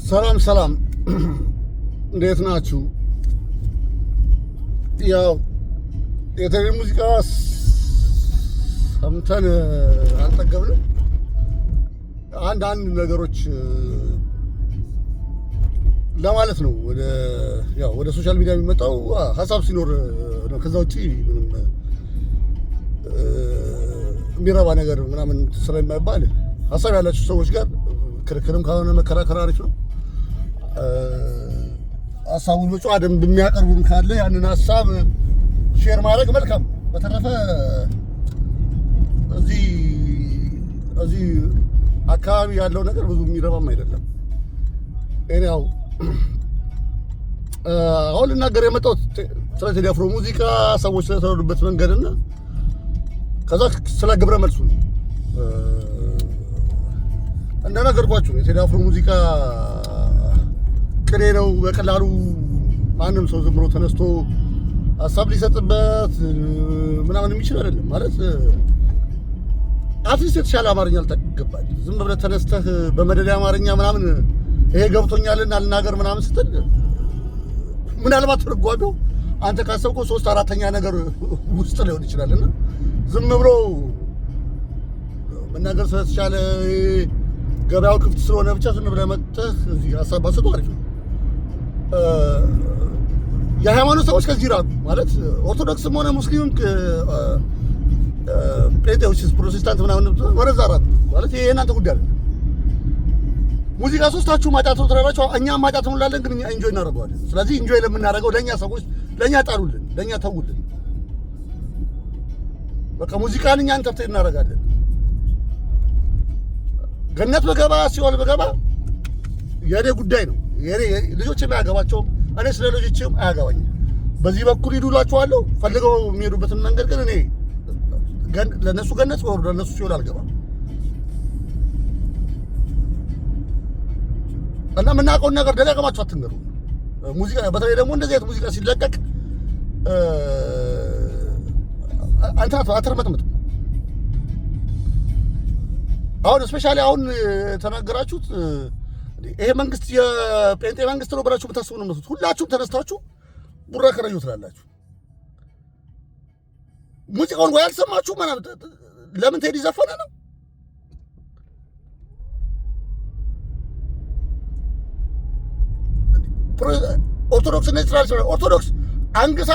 ሰላም ሰላም፣ እንዴት ናችሁ? ያው የቴዲ ሙዚቃ ሰምተን አልጠገብንም። አንዳንድ ነገሮች ለማለት ነው። ወደ ያው ወደ social media የሚመጣው ሀሳብ ሲኖር ነው። ከዛ ውጪ ምንም የሚረባ ነገር ምናምን ስለማይባል ሀሳብ ያላችሁ ሰዎች ጋር ክርክርም ካልሆነ መከራከር አሪፍ ነው። ሀሳቡን በጨዋ ደንብ የሚያቀርቡም ካለ ያንን ሀሳብ share ማድረግ መልካም። በተረፈ እዚህ እዚህ አካባቢ ያለው ነገር ብዙ የሚረባም አይደለም። እኔ ያው አሁን ልናገር የመጣሁት ስለ ቴዲ አፍሮ ሙዚቃ ሰዎች ስለተረዱበት መንገድና ከዛ ስለ ግብረ መልሱ ነው። እንደነገርኳችሁ የቴዲ አፍሮ ሙዚቃ ቅኔ ነው። በቀላሉ ማንም ሰው ዝም ብሎ ተነስቶ ሀሳብ ሊሰጥበት ምናምን የሚችል አይደለም። ማለት at least የተሻለ አማርኛ ልታገባል። ዝም ብለህ ተነስተህ በመደዳ አማርኛ ምናምን ይሄ ገብቶኛልና ልናገር ምናምን ስትል ምናልባት ትርጓሜው አንተ ካሰብከው ሶስት አራተኛ ነገር ውስጥ ሊሆን ይችላል። እና ዝም ብሎ መናገር ስለተቻለ ገበያው ክፍት ስለሆነ ብቻ ዝም ብለህ መጥተህ እዚህ ሀሳብ ባሰጡ አሪፍ ነው። የሃይማኖት ሰዎች ከዚህ ራቁ። ማለት ኦርቶዶክስም ሆነ ሙስሊምም ጴንጤዎች፣ ፕሮቴስታንት ምናምን ወደዛ ራቁ። ማለት ይሄ የእናንተ ጉዳይ አይደለም። ሙዚቃ ሶስታችሁ ማጫት ነው ትላላችሁ፣ እኛም ማጫት ነው እንላለን፣ ግን እኛ enjoy እናደርገዋለን። ስለዚህ enjoy ለምናደርገው ለእኛ ሰዎች ለእኛ ጣሉልን፣ ለእኛ ተውልን። በቃ ሙዚቃን እኛ entertain እናደርጋለን። ገነት በገባ ሲኦል በገባ የእኔ ጉዳይ ነው። የኔ ልጆችም አያገባቸውም። እኔ ስለ ልጆችም አያገባኝም። በዚህ በኩል ሂዱ እላችኋለሁ። ፈልገው የሚሄዱበትን መንገድ ግን እኔ ለእነሱ ገነት ወይ ለእነሱ ሲኦል አልገባም። እና የምናውቀውን ነገር ደጋግማችሁ አትንገሩ። ሙዚቃ በተለይ ደግሞ እንደዚህ አይነት ሙዚቃ ሲለቀቅ አንተ አትርመጥምጡ። አሁን especially አሁን የተናገራችሁት ይሄ መንግስት የጴንጤ መንግስት ነው ብላችሁ የምታስቡ ነው የምትሉት። ሁላችሁም ተነስታችሁ ቡራ ከረዩ ትላላችሁ። ሙዚቃውን ወይ አልሰማችሁ ምናምን። ለምን ቴዲ ዘፈነ ነው? ኦርቶዶክስ ነች ስላልሰ ኦርቶዶክስ አንግሳ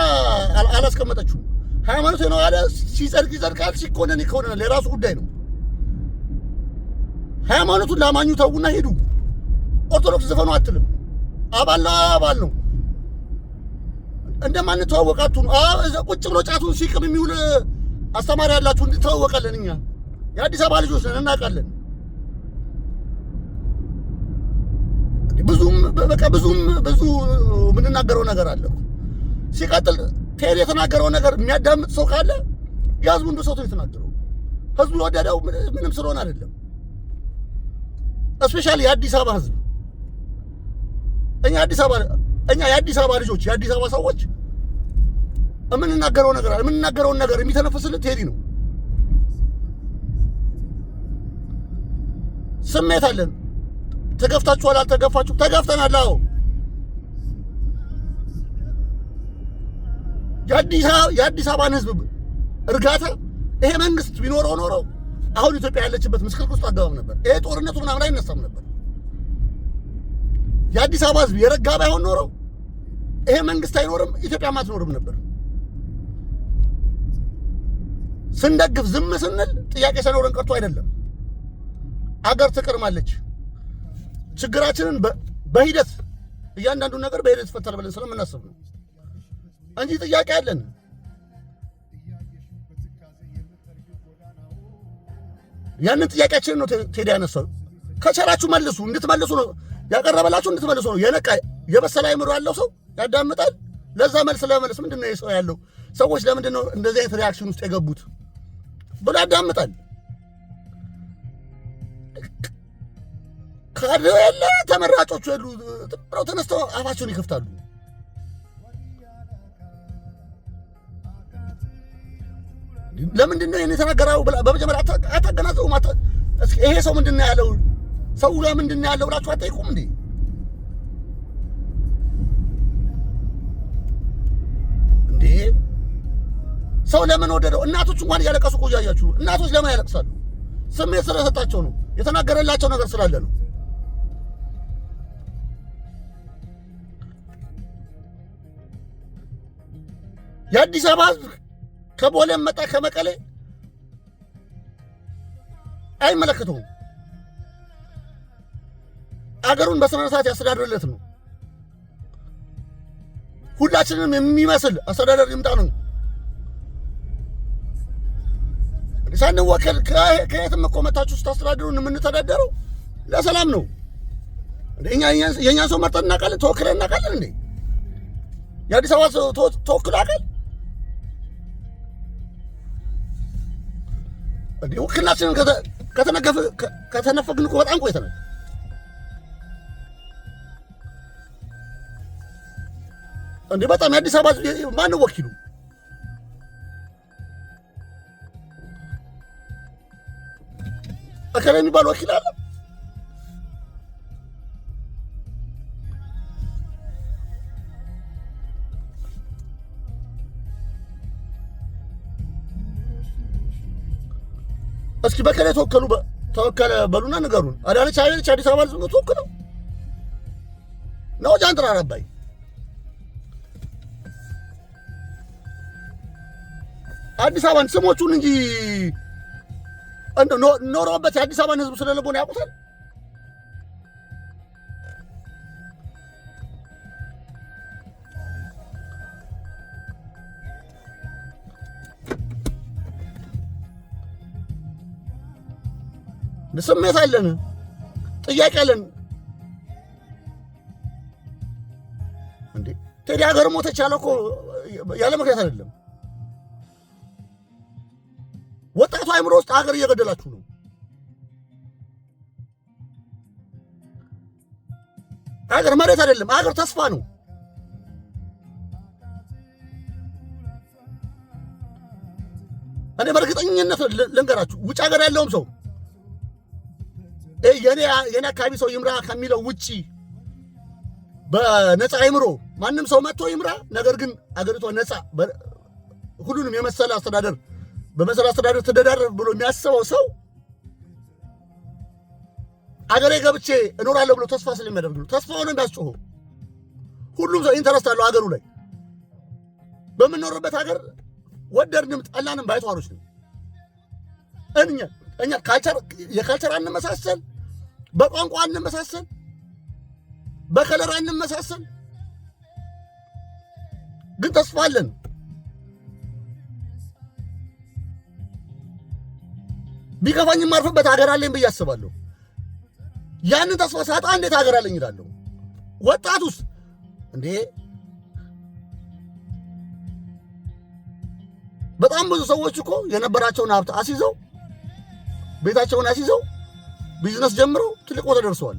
አላስቀመጠችውም። ሃይማኖት ነው አለ። ሲጸድቅ ይጸድቃል፣ ሲኮነን ይኮነናል። የራሱ ጉዳይ ነው። ሃይማኖቱን ላማኙ ተውና ሄዱ። ኦርቶዶክስ ዘፈኑ አትልም። አባል ነው አባል ነው። እንደማንተዋወቃችሁ ቁጭ ብሎ ጫቱን ሲቅም የሚውል አስተማሪ ያላችሁ እንተዋወቃለን። እኛ የአዲስ አበባ ልጆች ነን፣ እናውቃለን። ብዙም በቃ ብዙም ብዙ የምንናገረው ነገር አለ። ሲቀጥል ቴዲ የተናገረው ነገር የሚያዳምጥ ሰው ካለ የህዝቡን ብሶት ነው የተናገረው። ህዝቡ የወደደው ምንም ስለሆነ አይደለም። Especially የአዲስ አበባ ህዝብ እኛ አዲስ አበባ እኛ የአዲስ አበባ ልጆች የአዲስ አበባ ሰዎች የምንናገረው ነገር አለ። የምንናገረውን ነገር የሚተነፍስልን ቴዲ ነው። ስሜት አለን። ተገፍታችኋል፣ አልተገፋችሁ? ተገፍተናል። አዎ የአዲስ አበባን ህዝብ እርጋታ ይሄ መንግስት ቢኖረው ኖሮ አሁን ኢትዮጵያ ያለችበት ምስቅልቅል ውስጥ አገባም ነበር። ይሄ ጦርነቱ ምናምን አይነሳም ነበር። የአዲስ አበባ ህዝብ የረጋ ባይሆን ኖሮ ይሄ መንግስት አይኖርም፣ ኢትዮጵያም አትኖርም ነበር። ስንደግፍ ዝም ስንል ጥያቄ ሳይኖረን ቀርቶ አይደለም። አገር ትቀድማለች። ችግራችንን በሂደት እያንዳንዱን ነገር በሂደት ይፈታል ብለን ስለምናስብ ነው እንጂ ጥያቄ አለን። ያንን ጥያቄያችንን ነው ቴዲ ያነሳው። ከቻላችሁ መልሱ፣ እንድትመልሱ ነው ያቀረበላችሁ፣ እንድትመልሱ ነው። የነቃ የበሰለ አይምሮ ያለው ሰው ያዳምጣል። ለዛ መልስ ለመመለስ ምንድን ነው ሰው ያለው ሰዎች ለምንድን ነው እንደዚህ አይነት reaction ውስጥ የገቡት ብሎ ያዳምጣል። ካድሬው የለ ተመራጮቹ የሉ ብለው ተነስተው አፋቸውን ይከፍታሉ። ለምንድን ነው ይሄን የተናገረው? በመጀመሪያ አታገናዘቡም? ይሄ ሰው ምንድን ነው ያለው? ሰው ጋር ምንድን ነው ያለው ብላችሁ አትጠይቁም እንዴ? ሰው ለምን ወደደው? እናቶች እንኳን እያለቀሱ እኮ እያያችሁ ነው። እናቶች ለምን ያለቅሳሉ? ስሜት ስለሰጣቸው ነው። የተናገረላቸው ነገር ስላለ ነው። የአዲስ አበባ ሕዝብ ከቦሌም መጣ ከመቀሌ አይመለከተውም። አገሩን በስነ ስርዓት ያስተዳድርለት ነው። ሁላችንም የሚመስል አስተዳደር ይምጣ ነው። ሳንወከል ከየትም እኮ መታችሁ ስታስተዳድሩን የምንተዳደረው ለሰላም ነው። የእኛን ሰው መርጠን እናውቃለን፣ ተወክለን እናውቃለን። እንዴ የአዲስ አበባ ሰው ተወክሎ አውቃል እንዴ? ውክልናችንን ከተነፈግን እኮ በጣም ቆይተናል። እንዴ በጣም የአዲስ አበባ ማነው ወኪሉ? እከሌ የሚባል ወኪል አለ? እስኪ በከሌ ተወከሉ ተወከለ በሉና ንገሩን። አዳነች አቤቤ አዲስ አበባ ህዝብ ነው ተወክለው ነው ጃንጥራር አባይ አዲስ አበባን ስሞቹን እንጂ ኖሮበት የአዲስ አበባን ህዝብ ስለልቦና ያውቁታል። ስሜት አለን፣ ጥያቄ አለን። እንዴ ቴዲ ሀገር ሞተች ያለ እኮ ያለ ምክንያት አይደለም። ወጣቱ አይምሮ ውስጥ ሀገር እየገደላችሁ ነው። ሀገር መሬት አይደለም፣ ሀገር ተስፋ ነው። እኔ በእርግጠኝነት ልንገራችሁ፣ ውጭ ሀገር ያለውም ሰው የኔ አካባቢ ሰው ይምራ ከሚለው ውጪ በነፃ አይምሮ ማንም ሰው መጥቶ ይምራ። ነገር ግን አገሪቷ ነፃ ሁሉንም የመሰለ አስተዳደር በመሰለ አስተዳደር ትደዳደር ብሎ የሚያስበው ሰው አገሬ ገብቼ እኖራለሁ ብሎ ተስፋ ስለሚያደርግ ነው። ተስፋ ሆኖ የሚያስጮኸው ሁሉም ሰው interest አለው አገሩ ላይ። በምንኖርበት ሀገር ወደድንም ጠላንም ባይተዋሮች ነው። እኛ እኛ culture የ culture አንመሳሰል፣ በቋንቋ አንመሳሰል፣ በ color አንመሳሰል፣ ግን ተስፋ አለን። ቢከፋኝ የማርፍበት ሀገር አለኝ ብዬ አስባለሁ። ያንን ተስፋ ሳጣ እንዴት ሀገር አለኝ እላለሁ። ወጣቱስ እንዴ በጣም ብዙ ሰዎች እኮ የነበራቸውን ሀብት አስይዘው ቤታቸውን አስይዘው ቢዝነስ ጀምረው ትልቅ ቦታ ደርሰዋል።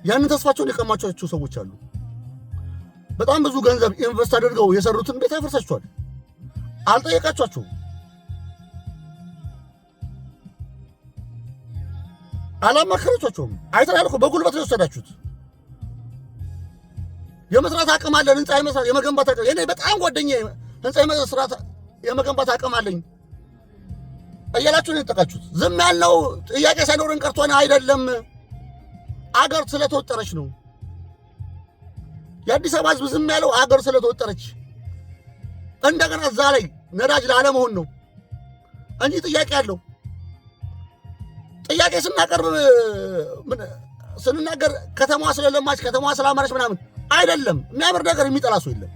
ያንን ተስፋቸውን የቀማቸው ሰዎች አሉ። በጣም ብዙ ገንዘብ invest አድርገው የሰሩትን ቤት አፈርሳችኋል። አልጠየቃችኋቸውም። አላማከራችኋቸውም። አይተናል እኮ በጉልበት ነው የወሰዳችሁት። የመስራት አቅም አለን፣ ህንፃ የመስራት የመገንባት አቅም የኔ በጣም ጓደኛዬ ህንፃ የመስራት የመገንባት አቅም አለኝ እያላችሁ ነው የጠቃችሁት። ዝም ያልነው ጥያቄ ሳይኖረን ቀርቶን አይደለም፣ አገር ስለተወጠረች ነው። የአዲስ አበባ ህዝብ ዝም ያለው አገር ስለተወጠረች እንደገና እዛ ላይ ነዳጅ ላለመሆን ነው እንጂ ጥያቄ አለው። ጥያቄ ስናቀርብ ስንናገር ከተማዋ ስለለማች ከተማዋ ስላማረች ምናምን አይደለም። የሚያምር ነገር የሚጠላ ሰው የለም።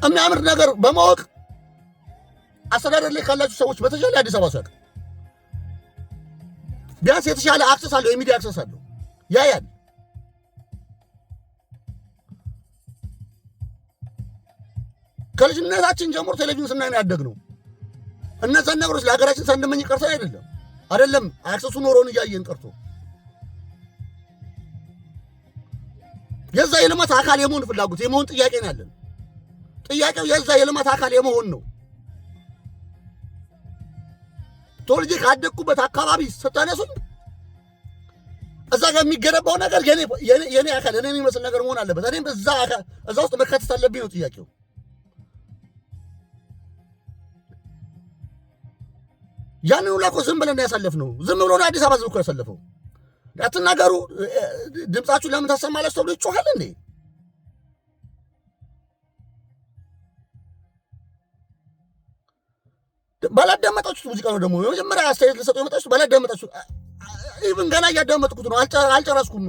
የሚያምር ነገር በማወቅ አስተዳደር ላይ ካላችሁ ሰዎች በተሻለ አዲስ አበባ ሰው ያውቃል። ቢያንስ የተሻለ access አለው፣ የሚዲያ access አለው፣ ያያል። ከልጅነታችን ጀምሮ ቴሌቪዥን ስናይ ነው ያደግነው። እነዛን ነገሮች ለሀገራችን ሳንመኝ ቀርተን አይደለም access ኡ ኖሮን እያየን ቀርቶ የዛ የልማት አካል የመሆን ፍላጎት የመሆን ጥያቄ ነው ያለን። ጥያቄው የዛ የልማት አካል የመሆን ነው። ተወልጄ ካደግኩበት አካባቢ ስታነሱኝ እዛ ጋር የሚገነባው ነገር የኔ አካል እኔ የሚመስል ነገር መሆን አለበት። እኔም እዛ አካል እዛ ውስጥ መካተት አለብኝ ነው ጥያቄው። ያንን ሁላ እኮ ዝም ብለን ያሳለፍነው። ዝም ብሎ ነው አዲስ አበባ ህዝብ እኮ ያሳለፈው። አትናገሩ፣ ድምፃችሁን ለምን ታሰማላችሁ ተብሎ ይጮሃል እንዴ? ባላዳመጣችሁት ሙዚቃ ነው ደግሞ የመጀመሪያ አስተያየት ልሰጡ የመጣችሁት ባላዳመጣችሁት። Even ገና እያዳመጥኩት ነው፣ አልጨረስኩም።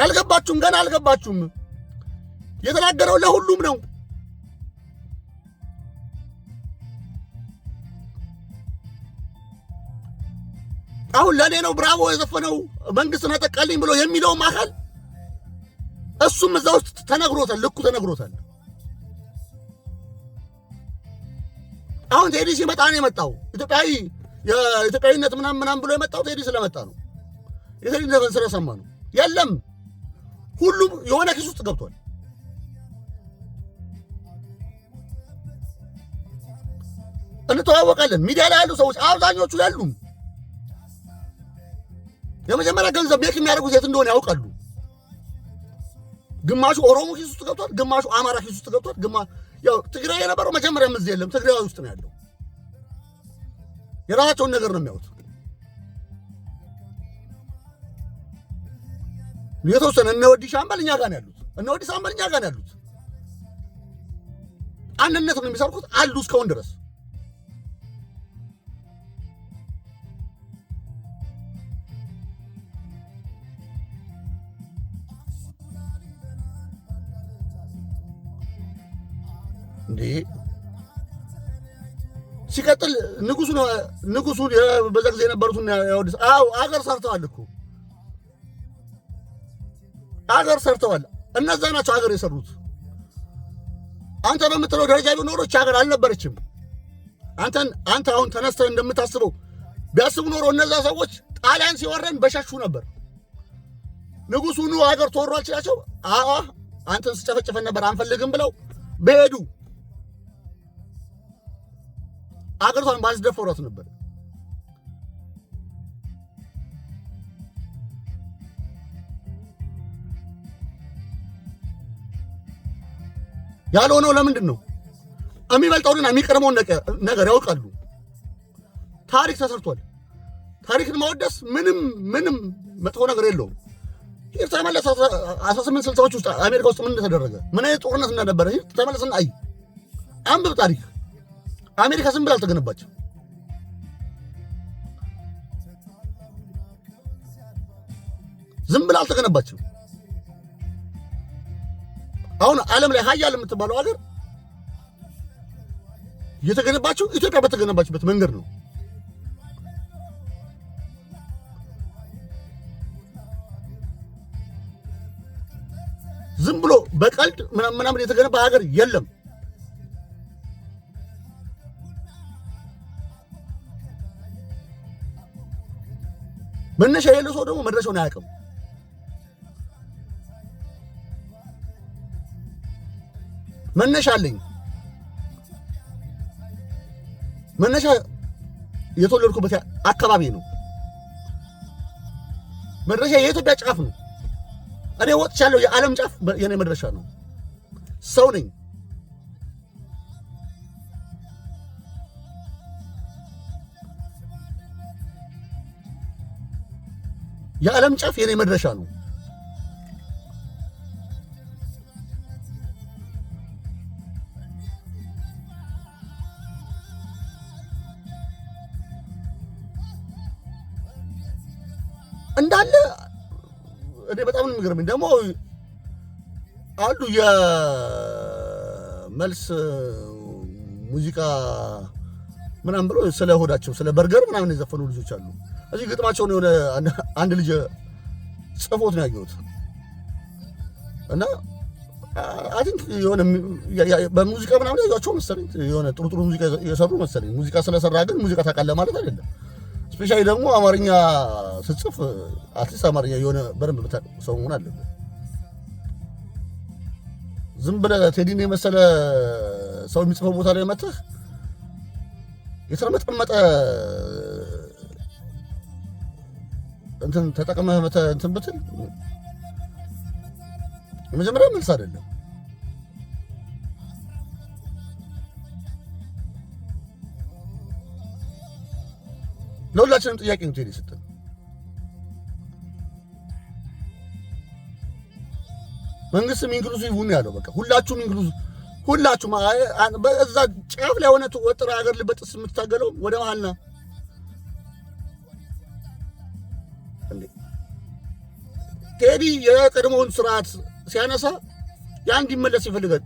አልገባችሁም፣ ገና አልገባችሁም። የተናገረው ለሁሉም ነው። አሁን ለእኔ ነው ብራቮ የዘፈነው መንግስትን አጠቃልኝ ብሎ የሚለውም አካል እሱም እዛ ውስጥ ተነግሮታል፣ ልኩ ተነግሮታል። አሁን ቴዲ ሲመጣ ነው የመጣው ኢትዮጵያዊ የኢትዮጵያዊነት ምናምን ምናምን ብሎ የመጣው ቴዲ ስለመጣ ነው። የቴዲ ዘፈን ስለሰማ ነው። የለም ሁሉም የሆነ ኪስ ውስጥ ገብቷል። እንተዋወቃለን። ሚዲያ ላይ ያሉ ሰዎች አብዛኞቹ ያሉም የመጀመሪያ ገንዘብ make የሚያደርጉት የት እንደሆነ ያውቃሉ። ግማሹ ኦሮሞ ኪስ ውስጥ ገብቷል፣ ግማሹ አማራ ኪስ ውስጥ ገብቷል። ያው ትግራይ የነበረው መጀመሪያም እዚህ የለም፣ ትግራይ ውስጥ ነው ያለው። የራሳቸውን ነገር ነው የሚያዩት። የተወሰነ እነ ወዲ ሻምበል እኛ ጋር ነው ያሉት፣ እነ ወዲ ሻምበል እኛ ጋር ነው ያሉት። አንድነት ነው የሚሰርኩት አሉ እስካሁን ድረስ። እንዴ ሲቀጥል ንጉሱ ንጉሱ በዛ ጊዜ የነበሩትን ያወድስ። አዎ አገር ሰርተዋል እኮ አገር ሰርተዋል። እነዛ ናቸው አገር የሰሩት። አንተ በምትለው ደረጃ ቢሆን ኖሮ ይህች ሀገር አልነበረችም። አንተ አሁን ተነስተህ እንደምታስበው ቢያስቡ ኖሮ እነዛ ሰዎች ጣሊያን ሲወረን በሸሹ ነበር። ንጉሱ ኑ ሀገር ተወሯል ሲላቸው አአ አንተን ስጨፈጭፈን ነበር አንፈልግም ብለው በሄዱ አገሪቷን ባስደፈሯት ነበር። ያልሆነው ለምንድን ነው? የሚበልጠውንና የሚቀድመውን ነገር ያውቃሉ። ታሪክ ተሰርቷል። ታሪክን ማወደስ ምንም ምንም መጥፎ ነገር የለውም። ሂድ ተመለስ። 1860ዎች ውስጥ አሜሪካ ውስጥ ምን እንደተደረገ፣ ምን አይነት ጦርነት እንደነበረ ሂድ ተመለስና አይ፣ አንብብ ታሪክ። አሜሪካ ዝም ብላ አልተገነባችም። ዝም ብላ አልተገነባችም። አሁን ዓለም ላይ ሀያል የምትባለው ሀገር የተገነባችው ኢትዮጵያ በተገነባችበት መንገድ ነው። ዝም ብሎ በቀልድ ምናምን ምናምን የተገነባ ሀገር የለም። መነሻ የሌለው ሰው ደግሞ መድረሻውን አያውቅም። መነሻ አለኝ። መነሻ የተወለድኩበት አካባቢ ነው። መድረሻ የኢትዮጵያ ጫፍ ነው። እኔ ወጥቻለሁ። የዓለም ጫፍ የኔ መድረሻ ነው። ሰው ነኝ። የዓለም ጫፍ የኔ መድረሻ ነው። እንዳለ እኔ በጣም ነው የሚገርመኝ። ደግሞ አሉ የመልስ ሙዚቃ ምናምን ብሎ ስለ ሆዳቸው ስለ በርገር ምናምን የዘፈኑ ልጆች አሉ። እዚህ ግጥማቸውን የሆነ አንድ ልጅ ጽፎት ነው ያየሁት እና I think የሆነ በሙዚቃ ምናምን ያዩአቸው መሰለኝ፣ የሆነ ጥሩ ጥሩ ሙዚቃ የሰሩ መሰለኝ። ሙዚቃ ስለሰራ ግን ሙዚቃ ታውቃለህ ማለት አይደለም። Especially ደግሞ አማርኛ ስትጽፍ at least አማርኛ የሆነ በደንብ የምታውቅ ሰው መሆን አለብህ። ዝም ብለህ ቴዲን የመሰለ ሰው የሚጽፈው ቦታ ላይ መጥተህ የተርመጠመጠ እንትን ተጠቅመህ እንትን ብትል የመጀመሪያ መልስ አይደለም። ለሁላችንም ጥያቄ ነው ቴዲ የሰጠን። መንግስትም inclusive ሁኑ ያለው በቃ ሁላችሁም inclusive፣ ሁላችሁም በዛ ጫፍ ላይ ሆነ ወጥረ ሀገር ልበጥስ የምትታገለው ወደ መሀል ና እንዴ። ቴዲ የቀድሞውን ስርዓት ሲያነሳ ያ እንዲመለስ ይፈልጋል።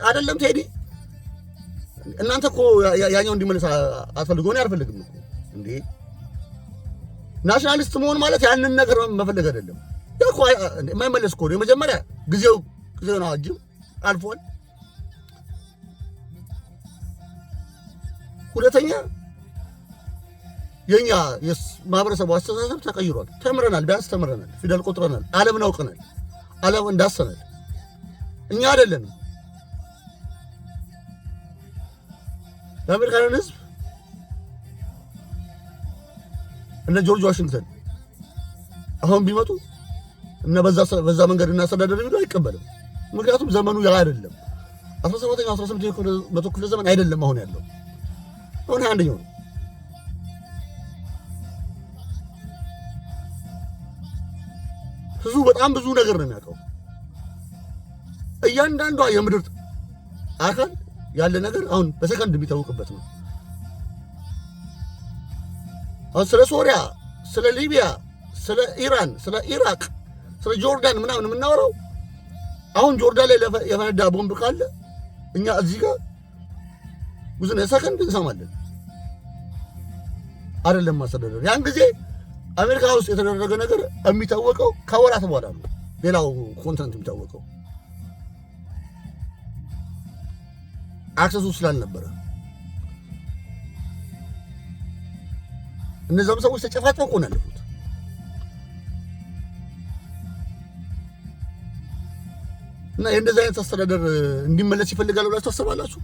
አይደለም ቴዲ፣ እናንተ እኮ ያኛው እንዲመለስ አትፈልጉ። እኔ አልፈልግም እኮ እንዴ። Nationalist መሆን ማለት ያንን ነገር መፈለግ አይደለም። ያ እኮ የማይመለስ እኮ ነው። የመጀመሪያ ጊዜው ጊዜውን አዋጅም አልፏል። ሁለተኛ የኛ ማህበረሰቡ አስተሳሰብ ተቀይሯል። ተምረናል፣ ቢያንስ ተምረናል፣ ፊደል ቆጥረናል፣ ዓለምን አውቀናል፣ ዓለም እንዳሰናል። እኛ አይደለንም የአሜሪካንን ህዝብ እነ ጆርጅ ዋሽንግተን አሁን ቢመጡ እና በዛ መንገድ እናስተዳደር ቢሉ አይቀበልም። ምክንያቱም ዘመኑ ያ አይደለም። 17ኛው 18ኛው መቶ ክፍለ ዘመን አይደለም አሁን ያለው፣ አሁን 21ኛው ነው። ህዝቡ በጣም ብዙ ነገር ነው የሚያውቀው። እያንዳንዷ የምድር አካል ያለ ነገር አሁን በሰከንድ የሚታወቅበት ነው። አሁን ስለ ሶሪያ፣ ስለ ሊቢያ፣ ስለ ኢራን፣ ስለ ኢራቅ፣ ስለ ጆርዳን ምናምን የምናወራው አሁን ጆርዳን ላይ የፈነዳ ቦምብ ካለ እኛ እዚህ ጋር within ሰከንድ እንሰማለን። አይደለም ማስተዳደር ያን ጊዜ አሜሪካ ውስጥ የተደረገ ነገር የሚታወቀው ከወራት በኋላ ነው። ሌላው continent የሚታወቀው access ኡ ስላልነበረ እነዛም ሰዎች ተጨፋጭፈው እኮ ነው ያለፉት። እና የእንደዚህ አይነት አስተዳደር እንዲመለስ ይፈልጋል ብላችሁ ታስባላችሁ?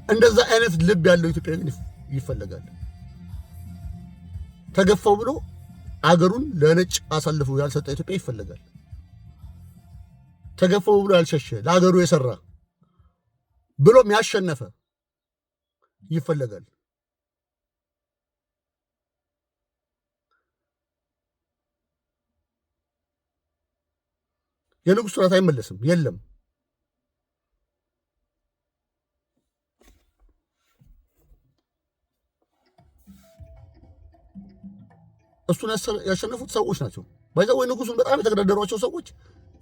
እንደዛ አይነት ልብ ያለው ኢትዮጵያዊ ግን ይፈለጋል። ተገፋው ብሎ አገሩን ለነጭ አሳልፎ ያልሰጠ ኢትዮጵያ ይፈለጋል። ተገፋው ብሎ ያልሸሸ፣ ለአገሩ የሰራ ብሎም ያሸነፈ ይፈለጋል። የንጉሥ ስርዓት አይመለስም፣ የለም። እሱን ያሸነፉት ሰዎች ናቸው። By the way ንጉሱን በጣም የተገዳደሯቸው ሰዎች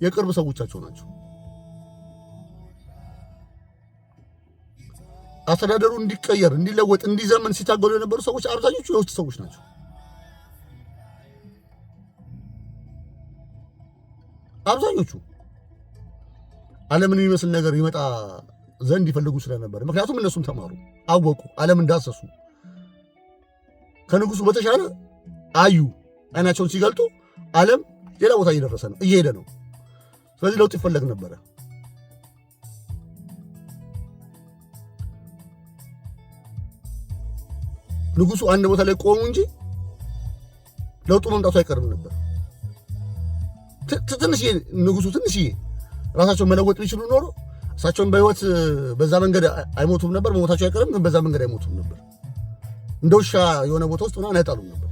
የቅርብ ሰዎቻቸው ናቸው። አስተዳደሩ እንዲቀየር፣ እንዲለወጥ፣ እንዲዘመን ሲታገሉ የነበሩ ሰዎች አብዛኞቹ የውስጥ ሰዎች ናቸው። አብዛኞቹ ዓለምን የሚመስል ነገር ይመጣ ዘንድ ይፈልጉ ስለነበር፣ ምክንያቱም እነሱም ተማሩ፣ አወቁ፣ ዓለም እንዳሰሱ ከንጉሱ በተሻለ አዩ። አይናቸውን ሲገልጡ ዓለም ሌላ ቦታ እየደረሰ ነው፣ እየሄደ ነው። ስለዚህ ለውጥ ይፈለግ ነበረ። ንጉሱ አንድ ቦታ ላይ ቆሙ እንጂ ለውጡ መምጣቱ አይቀርም ነበር። ትንሽዬ ንጉሱ ትንሽዬ ራሳቸውን መለወጥ ቢችሉ ኖሮ እሳቸውን በህይወት በዛ መንገድ አይሞቱም ነበር። መሞታቸው አይቀርም፣ ግን በዛ መንገድ አይሞቱም ነበር። እንደ ውሻ የሆነ ቦታ ውስጥ ምናምን አይጣሉም ነበር።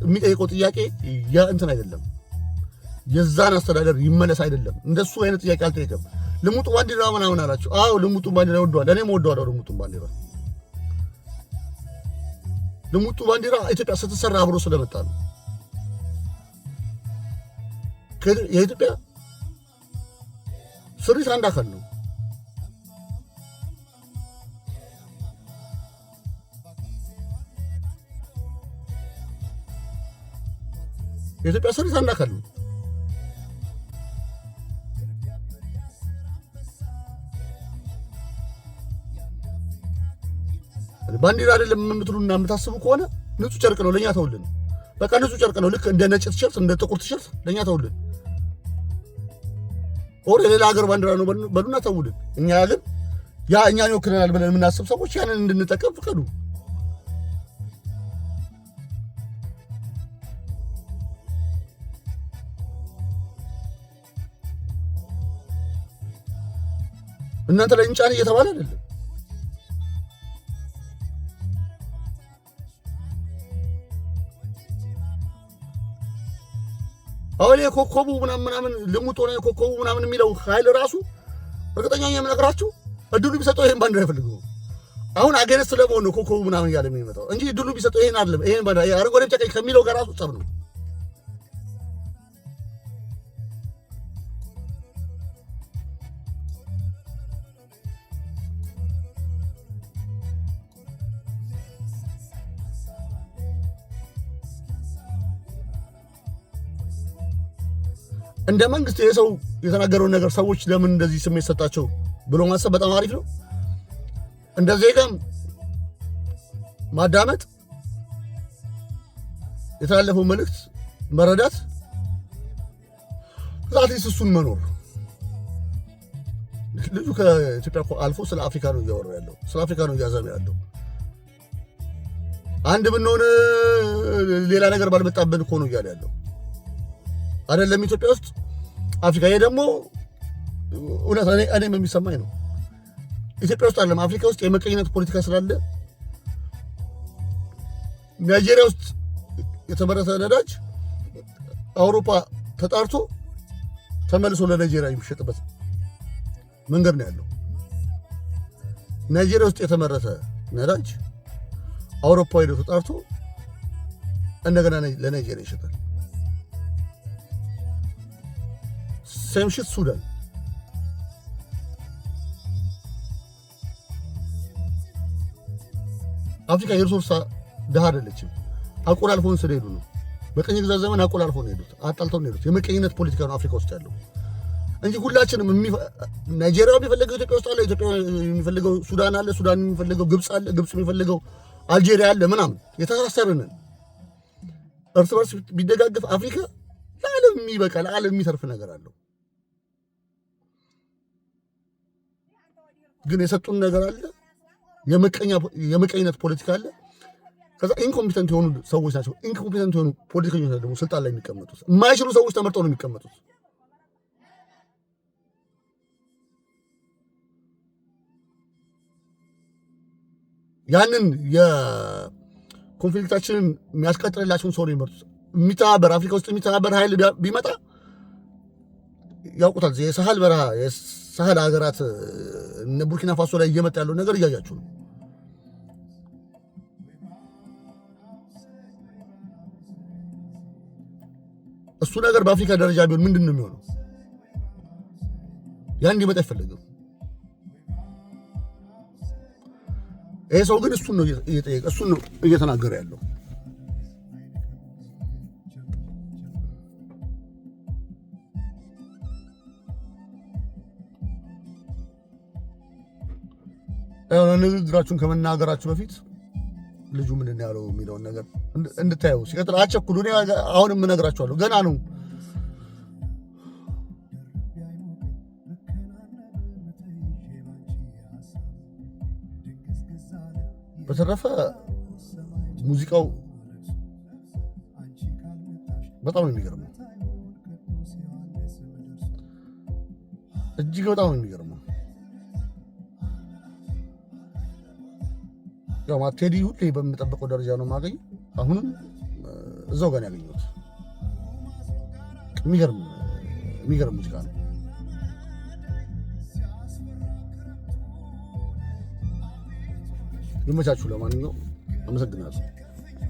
የሚጠይቀው ጥያቄ የእንትን አይደለም፣ የዛን አስተዳደር ይመለስ አይደለም። እንደሱ አይነት ጥያቄ አልጠየቀም። ልሙጡ ባንዲራ ምናምን አላቸው። አዎ ልሙጡ ባንዲራ ወደዋል። እኔም ወደዋለሁ ልሙጡን ባንዲራ። ልሙጡ ባንዲራ ኢትዮጵያ ስትሰራ አብሮ ስለመጣ ነው። የኢትዮጵያ ስሪት አንድ አካል ነው። የኢትዮጵያ ስሪት አንድ አካል ነው። ባንዲራ አይደለም የምትሉና የምታስቡ ከሆነ ንጹህ ጨርቅ ነው፣ ለኛ ተውልን። በቃ ንጹህ ጨርቅ ነው። ልክ እንደ ነጭ ቲሸርት፣ እንደ ጥቁር ቲሸርት ለኛ ተውልን። Or የሌላ ሀገር ባንዲራ ነው በሉና ተውልን። እኛ ግን ያ እኛን ይወክለናል ብለን የምናስብ ሰዎች ያንን እንድንጠቀም ፍቀዱ። እናንተ ላይ እንጫን እየተባለ አይደለም። አሁን የኮከቡ ምናምን ምናምን ልሙጥ ሆነ የኮከቡ ምናምን የሚለው ኃይል ራሱ እርግጠኛ የምነግራችሁ እድሉ ቢሰጠው ይሄን ባንዲራ አይፈልገውም። አሁን against ስለመሆን ነው ኮከቡ ምናምን እያለ የሚመጣው እንጂ እድሉ ቢሰጠው ይሄን አይደለም። ይሄን ባንዲራ አረንጓዴ ቢጫ ቀይ ከሚለው ጋር ራሱ ጸብ ነው። እንደ መንግስት ይሄ ሰው የተናገረውን ነገር ሰዎች ለምን እንደዚህ ስሜት ሰጣቸው ብሎ ማሰብ በጣም አሪፍ ነው። እንደ ዜጋም ማዳመጥ፣ የተላለፈው መልእክት መረዳት፣ at least እሱን መኖር። ልጁ ከኢትዮጵያ አልፎ ስለ አፍሪካ ነው እያወራ ያለው፣ ስለ አፍሪካ ነው እያዘመ ያለው። አንድ ብንሆን ሌላ ነገር ባልመጣብን እኮ ነው እያለ ያለው አይደለም ኢትዮጵያ ውስጥ አፍሪካ። ይሄ ደግሞ እውነት እኔም የሚሰማኝ ነው። ኢትዮጵያ ውስጥ አይደለም አፍሪካ ውስጥ የምቀኝነት ፖለቲካ ስላለ ናይጄሪያ ውስጥ የተመረተ ነዳጅ አውሮፓ ተጣርቶ ተመልሶ ለናይጄሪያ የሚሸጥበት መንገድ ነው ያለው። ናይጄሪያ ውስጥ የተመረተ ነዳጅ አውሮፓ ሄዶ ተጣርቶ እንደገና ለናይጄሪያ ይሸጣል። Same shit ሱዳን። አፍሪካ የ resource ድሃ አይደለችም። አቆላልፎን ስለሄዱ ነው። በቅኝ ግዛት ዘመን አቆላልፎን ነው የሄዱት፣ አጣልተው ነው የሄዱት። የምቀኝነት ፖለቲካ ነው አፍሪካ ውስጥ ያለው እንጂ ሁላችንም ናይጄሪያ የሚፈልገው ኢትዮጵያ ውስጥ አለ፣ ኢትዮጵያ የሚፈልገው ሱዳን አለ፣ ሱዳን የሚፈልገው ግብፅ አለ፣ ግብፅ የሚፈልገው አልጄሪያ አለ ምናምን የተሳሰርንን እርስ በርስ ቢደጋገፍ አፍሪካ ለዓለም የሚበቃ ለዓለም የሚተርፍ ነገር አለው። ግን የሰጡን ነገር አለ፣ የምቀኝነት ፖለቲካ አለ። ከዛ incompetent የሆኑ ሰዎች ናቸው። Incompetent የሆኑ ፖለቲከኞች ደግሞ ስልጣን ላይ የሚቀመጡት የማይችሉ ሰዎች ተመርጠው ነው የሚቀመጡት። ያንን የ conflict ኣችንን የሚያስቀጥልላቸውን ሰው ነው የሚመርጡት። የሚተባበር አፍሪካ ውስጥ የሚተባበር ኃይል ቢመጣ ያውቁታል። የሳህል በረሃ የሳህል ሀገራት እነ ቡርኪና ፋሶ ላይ እየመጣ ያለው ነገር እያያችሁ ነው። እሱ ነገር በአፍሪካ ደረጃ ቢሆን ምንድን ነው የሚሆነው? ያ እንዲመጣ አይፈለግም። ይሄ ሰው ግን እሱን ነው እየጠየቀ እሱን ነው እየተናገረ ያለው። ንግግራችሁን ከመናገራችሁ በፊት ልጁ ምንድን ያለው የሚለውን ነገር እንድታየው። ሲቀጥል አትቸኩሉ። እኔ አሁንም እነግራችኋለሁ ገና ነው። በተረፈ ሙዚቃው በጣም ነው የሚገርመው፣ እጅግ በጣም ነው የሚገርመው። ያው ቴዲ ሁሌ በምጠብቀው ደረጃ ነው የማገኘው። አሁንም እዛው ጋር ያገኘሁት የሚገርም ሙዚቃ ነው። ይመቻችሁ። ለማንኛውም አመሰግናለሁ።